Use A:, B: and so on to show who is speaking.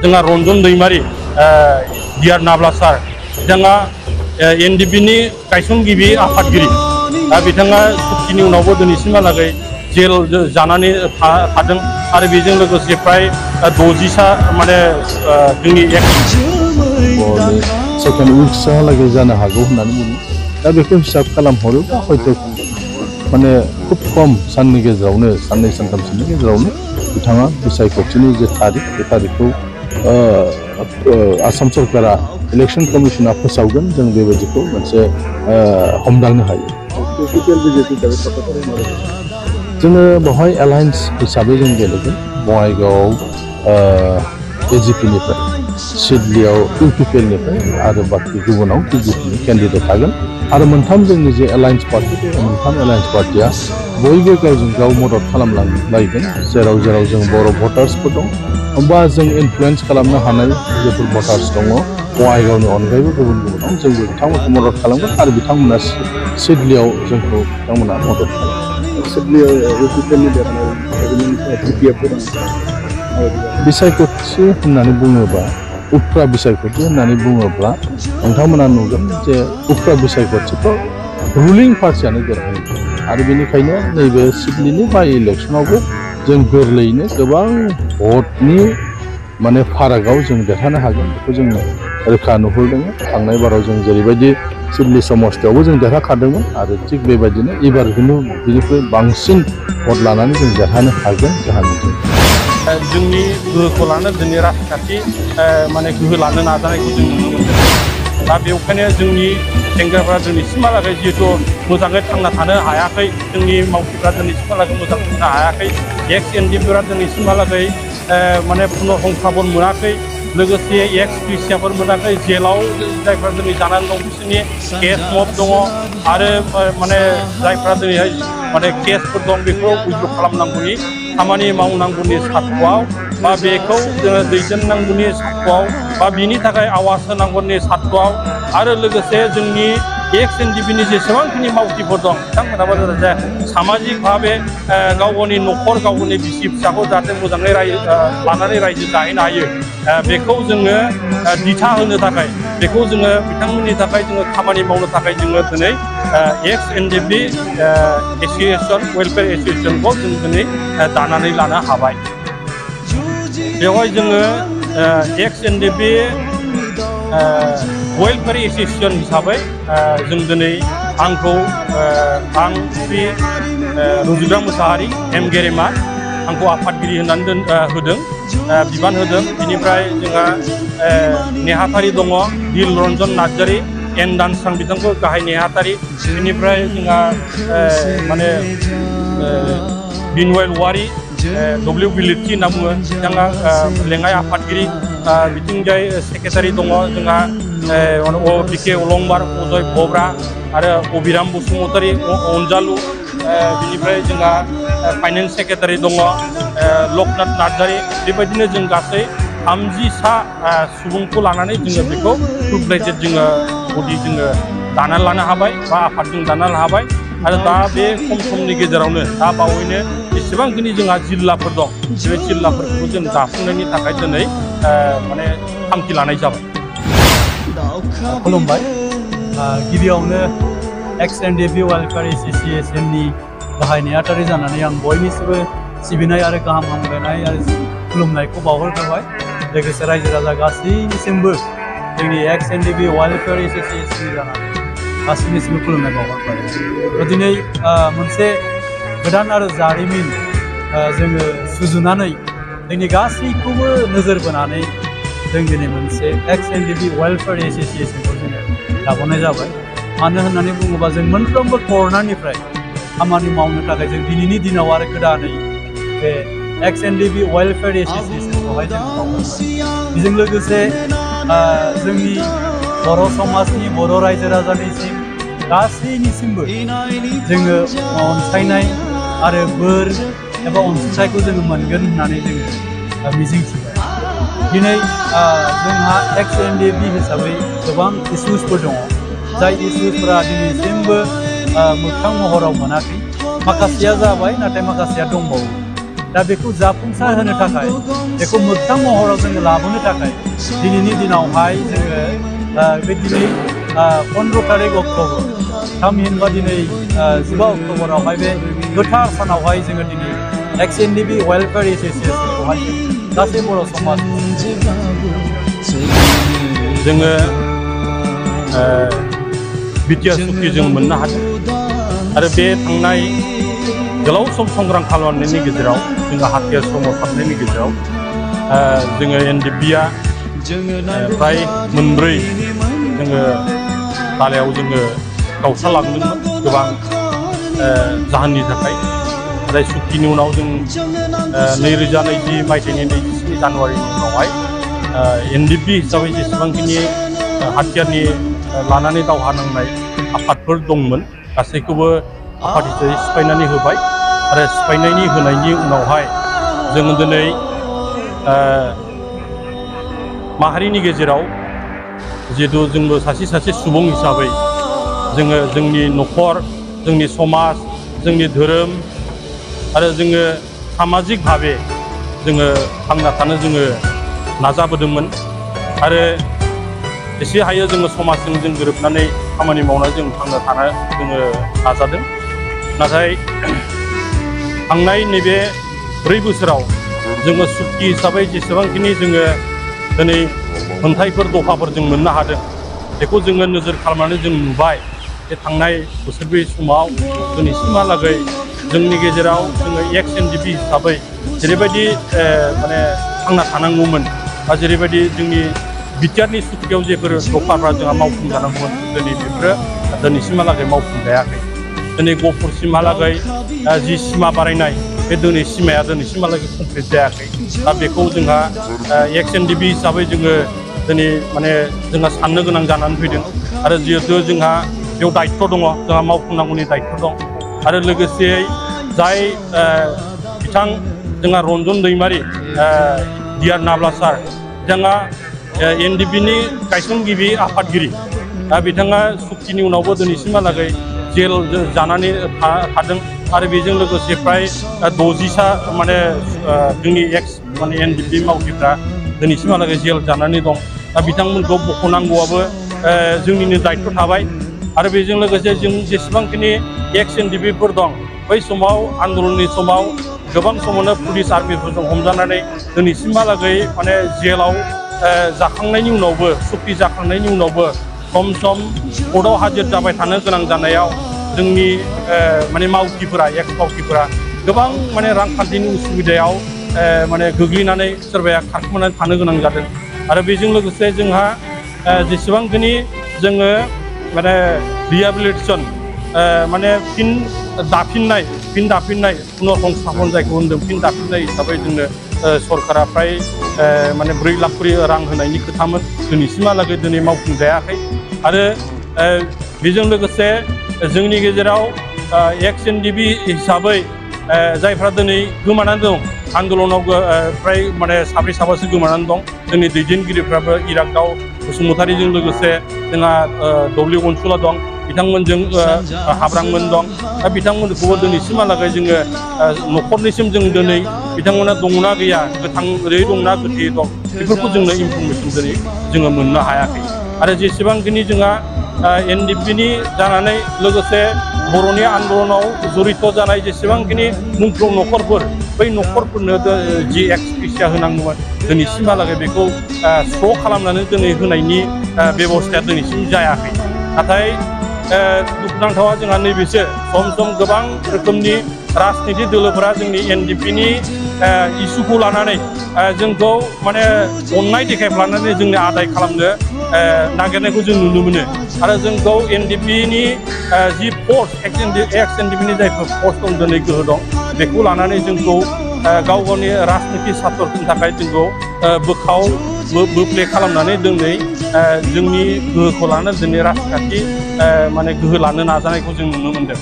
A: जोंहा रन्जन दैमारी डिआर नाब्ला सार बिथाङा NDFB नि गायसनगिरि आफादगिरि बिथाङा सुक्तिनि उनावबो दिनैसिमहालागै जेल जानानै थादों आरो बेजों लोगोसे फ्राय 60सा माने जोंनि
B: सेकेन्ड उइकसहालागै जानो हागौ होननानै बुङो दा बेखौ हिसाब खालामहरोबा हयथ' माने खुब खम साननि गेजेरावनो साननै सानथामसोनि गेजेरावनो बिथाङा बिसायख'थिनि जे थारिख बे थारिखखौ आसाम सरकारा इलेक्शन कमिशना फोसावगोन जों बेबायदिखौ मोनसे हमदांनो हायो जोङो बेवहाय एलायन्स हिसाबै जों गेलेगोन बङाइगावआव AGP निफ्राय सिडलियाव UPPL निफ्राय आरो बाखि गुबुनाव BJP नि केन्डिडेट थागोन आरो मोनथाम जोंनि जे एलायन्स पार्टी बे मोनथाम एलायन्स पार्टीया बयबो गावजों गाव मदद खालामलायगोन जेराव जेराव जों बर' भटार्सफोर दं होमबा जों इनफ्लुयेन्स खालामनो हानाय जेफोर भटार्स दङ बङाइगावनि अनगायैबो गुबुन गुबुनाव जोंबो बिथांमोनखौ मदद खालामगोन आरो बिथांमोना सिडलियाव जोंखौ बिथांमोना मदद खालामगोन सिडलियाव UPPL बिसायख'थि होननानै बुङोबा उफ्रा बिसायख'थि होननानै बुङोब्ला नोंथांमोना नुगोन जे उफ्रा बिसायख'थिखौ रुलिं पार्टियानो देरहायो आरो बेनिखायनो नैबे सिडलिनि बाइ इलेक्सनावबो जों गोरलैयैनो गोबां भटनि माने फारागाव जों देरहानो हागोन बेखौ जों रोखा नुहुरदों थांनाय बाराव जों जेरैबायदि सिडली समस्तियावबो जों देरहाखादोंमोन आरो थिग बेबायदिनो एबार बिनिख्रुइ बांसिन भट लानानै जों देरहानो हागोन जोंहा मिजिं
A: जोंनि गोहोखौ लानो जोंनि राजखान्थि माने गोहो लानो नाजानायखौ जों नुनो मोनदों दा बेवखायनो जोंनि सेंग्राफ्रा दिनैसिमहालागै जिहेथु मोजाङै थांना थानो हायाखै जोंनि मावथिफ्रा दिनैसिमहालागै मोजां थानो हायाखै NDFB दिनैसिमहालागै माने पुनर्संस्थापन मोनाखै लोगोसे पिसिआफोर मोनाखै जेलाव जायफ्रा दिनै जानानै दं बिसोरनि केस मब दङ आरो माने जायफ्रा दिनैहाय माने केसफोर दं बेखौ उइथ्र' खालामनांगौनि खामानि मावनांगौनि सार्थ'आव बा बेखौ जोङो दैदेननांगौनि सार्थ'आव बा बिनि थाखाय आवाज होनांगौनि सार्थ'आव आरो लोगोसे जोंनि NDFB नि जेसेबांखिनि मावथिफोर दं बिथांमोनाबो जाहाथे सामाजिक भाबे गाव गावनि न'खर गाव गावनि बिसि फिसाखौ जाहाथे मोजाङै लानानै रायजो जाहैनो हायो बेखौ जोङो दिथा होनो थाखाय बेखौ जोङो बिथांमोननि थाखाय जोङो खामानि मावनो थाखाय जोङो दिनै NDFB एसोसिएशन वेलफेयार एसोसिएशनखौ जों दिनै दानानै लानो हाबाय बेवहाय जोङो NDFB वेलफेयार एसोसिएशन हिसाबै जों दिनै आंखौ आं श्री रुजुग्रा मुसाहारि M गेरेमा आंखौ आफादगिरि होननानै होदों बिबान होदों बिनिफ्राय जोंहा नेहाथारि दङ दिल रन्जन नार्जारी N दानस्रां बिथांखौ गाहाय नेहाथारि बिनिफ्राय जोंहा माने बिनवाइल वारि W बिलिरथि होनना बुङो बिथाङा लेङाइ आफादगिरि बिथिंजाय सेक्रेटारि दङ जोंहा BK अलंबार अजय बब्रा आरो अबिराम बसुमतारी अनजालु बिनिफ्राय जोंहा फाइनेन्स सेक्रेटारि दङ लकनाथ नार्जारी बेबायदिनो जों गासै 30सा सुबुंखौ लानानै जोङो बेखौ फुल-फ्लेजेड जोङो बडि जोङो दानानै लानो हाबाय बा आफादजों दानानै लानो हाबाय आरो दा बे खम समनि गेजेरावनो दा बावैनो जेसेबांखिनि जोंहा जिल्लाफोर दं बे जिल्लाफोरखौ जों दाफुंनायनि थाखाय दिनै माने थांखि लानाय जाबाय
C: खुलुमबाय गिबियावनो NDFB वेलफेयार एसोसिएशननि गाहाय नेहाथारि जानानै आं बयनिसिबो सिबिनाय आरो गाहाम हामलायनाय आरो खुलुमनायखौ बावहरबाय लोगोसे रायजो राजा गासैनिसिमबो जोंनि NDFB वेलफेयार एसोसिएशननि जानानै गासैनिसिमबो खुलुमनाय बावहरबाय दिनै मोनसे गोदान आरो जारिमिन जोङो सुजुनानै जोंनि गासैखौबो नोजोर बोनानै जों दिनै मोनसे NDFB वेलफेयार एसोसिएशनखौ जोङो दाबोनाय जाबाय मानो होननानै बुङोबा जों मोनफ्रोमबो कर्नारनिफ्राय खामानि मावनो थाखाय जों दिनैनि दिनाव आरो गोदानै बे NDFB वेलफेयार एसोसिएशनखौहाय जों मावबाय बेजों लोगोसे जोंनि बर' समाजनि बर' रायजो राजानिसिम गासैनिसिमबो जोङो अनसायनाय आरो बोर एबा अनसुंथाइखौ जोङो मोनगोन होननानै जोङो मिजिंथिबाय दिनै जोंहा NDFB हिसाबै गोबां इस्युसफोर दङ जाय इस्युसफोरा दिनैसिमबो मोगथां महराव मोनाखै माखासेया जाबाय नाथाय माखासेया दंबावो दा बेखौ जाफुंसार होनो थाखाय बेखौ मोगथां महराव जोङो लाबोनो थाखाय दिनैनि दिनावहाय जोङो बे दिनै 15 तारिख अक्ट'बर थामहिनबा दिनै 15 अक्ट'बरावहाय बे गोथार सानावहाय जोङो दिनै XNDB वेलफेयार एस'सियेसनखौहाय गासै बर' समाज
A: जोङो बिटिआर सुक्ति जों मोननो हादों आरो बे थांनाय गोलाव सम संग्राम खालामनायनि गेजेराव जोङो हाथियार सोमावसारनायनि गेजेराव जोङो NDFBआ फ्राय मोनब्रै जोङो दालायाव जोङो गावस्रालांदोंमोन गोबां जाहोननि थाखाय जाय सुक्तिनि उनाव जों 2020 मायथाइनि 27 जानुवारिनि उनावहाय NDFB हिसाबै जेसेबांखिनि हाथियारनि लानानै दावहा नांनाय आफादफोर दंमोन गासैखौबो आफाद हिसाबै सिफायनानै होबाय आरो सिफायनायनि होनायनि उनावहाय जों दिनै माहारिनि गेजेराव जिहेतु जोंबो सासे सुबुं हिसाबै जोङो जोंनि न'खर जोंनि समाज जोंनि धोरोम आरो जोङो सामाजिक भाबे जोङो थांना थानो जोङो नाजाबोदोंमोन आरो एसे हायो जोङो समाजजों जों गोरोबनानै खामानि मावनानै जों थांना थानो जोङो नाजादों नाथाय थांनाय नैबे 4 बोसोराव जोङो सुक्ति हिसाबै जेसेबांखिनि जोङो दिनै मोनथायफोर दफाफोर जों मोननो हादों बेखौ जोङो नोजोर खालामनानै जों नुबाय जे थांनाय बोसोरब्रै समाव दिनैसिमहालागै जोंनि गेजेराव जोङो XNDB हिसाबै जेरैबायदि माने थांना थानांगौमोन बा जेरैबायदि जोंनि बिटिआरनि सुक्तियाव जेफोर दफाफ्रा जोंहा मावफुंजानांगौमोन दिनै बेफोरो दिनैसिमहालागै मावफुंजायाखै दिनै गहपुरसिमहालागै जि सिमा बारायनाय बे सिमाया दिनैसिमहालागै कमप्लिट जायाखै दा बेखौ जोंहा XNDB हिसाबै जोङो दिनै माने जोंहा साननो गोनां जानानै फैदों आरो जिहेतु जोंहा बेयाव दायित्व दङ जोंहा मावफुंनांगौनि दायित्व दं आरो लोगोसेयै जाय बिथां जोंहा रन्जन दैमारि डिआर नाब्ला सार बिथाङा NDFBनि गायसनगिरि आफादगिरि दा बिथाङा सुक्तिनि उनावबो दिनैसिमहालागै जेल जानानै थादों आरो बेजों लोगोसे फ्राय 60सा माने जोंनि माने NDFB मावथिफ्रा दिनैसिमहालागै जेल जानानै दं दा बिथांमोनखौ बख'नांगौआबो जोंनिनो दायित्व थाबाय आरो बेजों लोगोसे जों जेसेबांखिनि XNDBफोर दं बै समाव आन्दलननि समाव गोबां समावनो पुलिस आर्मिफोरजों हमजानानै दिनैसिमहालागै माने जेलाव जाखांनायनि उनावबो सुक्ति जाखांनायनि उनावबो सम सम कर्टआव हाजिर जाबाय थानो गोनां जानायाव जोंनि माने मावथिफोरा मावथिफोरा गोबां माने रांखान्थिनि उसुबिदायाव माने गोग्लैनानै सोरबाया खारखोमानानै थानो गोनां जादों आरो बेजों लोगोसे जोंहा जेसेबांखिनि जोङो माने रिहेबिलिटेसन माने फिन दाफिननाय पुनर्संस्थापन जायखौ होनदों फिन दाफिननाय हिसाबै जोंनो सरकारा फ्राय माने 4 लाख करि रां होनायनि खोथामोन दिनैसिमहालागै दिनै मावफुंजायाखै आरो बेजों लोगोसे जोंनि गेजेराव XNDB हिसाबै जायफ्रा दिनै गोमानानै दं आन्दलनाव फ्राय माने 7-8 गोमानानै दं जोंनि दैदेनगिरिफ्राबो इरागदाव बसुमतारीजों लोगोसे जोंहा दब्लि अनसुला दं बिथांमोनजों हाब्रांमोन दं दा बिथांमोनखौबो दिनैसिमहालागै जोङो न'खरनिसिम जों दिनै बिथांमोना दंना गैया गोथाङै दंना गोथैयै दं बेफोरखौ जोंनो इनफरमेसन दिनै जोङो मोननो हायाखै आरो जेसेबांखिनि जोंहा NDFBनि जानानै लोगोसे बर'नि आन्दलनाव जड़ित जानाय जेसेबांखिनि मुंख्लं न'खरफोर बै न'खरफोरनो जि एक्सग्रेसिया होनांगौमोन दिनैसिमहालागै बेखौ स्र' खालामनानै दिनै होनायनि बेब'स्थाया दिनैसिम जायाखै नाथाय दुखुनांथावा जोंहा नैबेसो सम गोबां रोखोमनि राजनितिक दोलोफोरा जोंनि NDFBनि इस्युखौ लानानै जोंखौ माने अननाय देखायफ्लानानै जोंनि आदाय खालामनो नागिरनायखौ जों नुनो मोनो आरो जोंखौ NDFBनि जि पस्ट XNDFBनि जायफोर पस्ट दं दिनै गोहो दं बेखौ लानानै जोंखौ गावनि राजनितिक सार्थनि थाखाय जोंखौ बोप्ले खालामनानै दिनै जोंनि गोहोखौ लानानै दिनै राजखान्थि माने गोहो लानो नाजानायखौ जों नुनो मोनदों।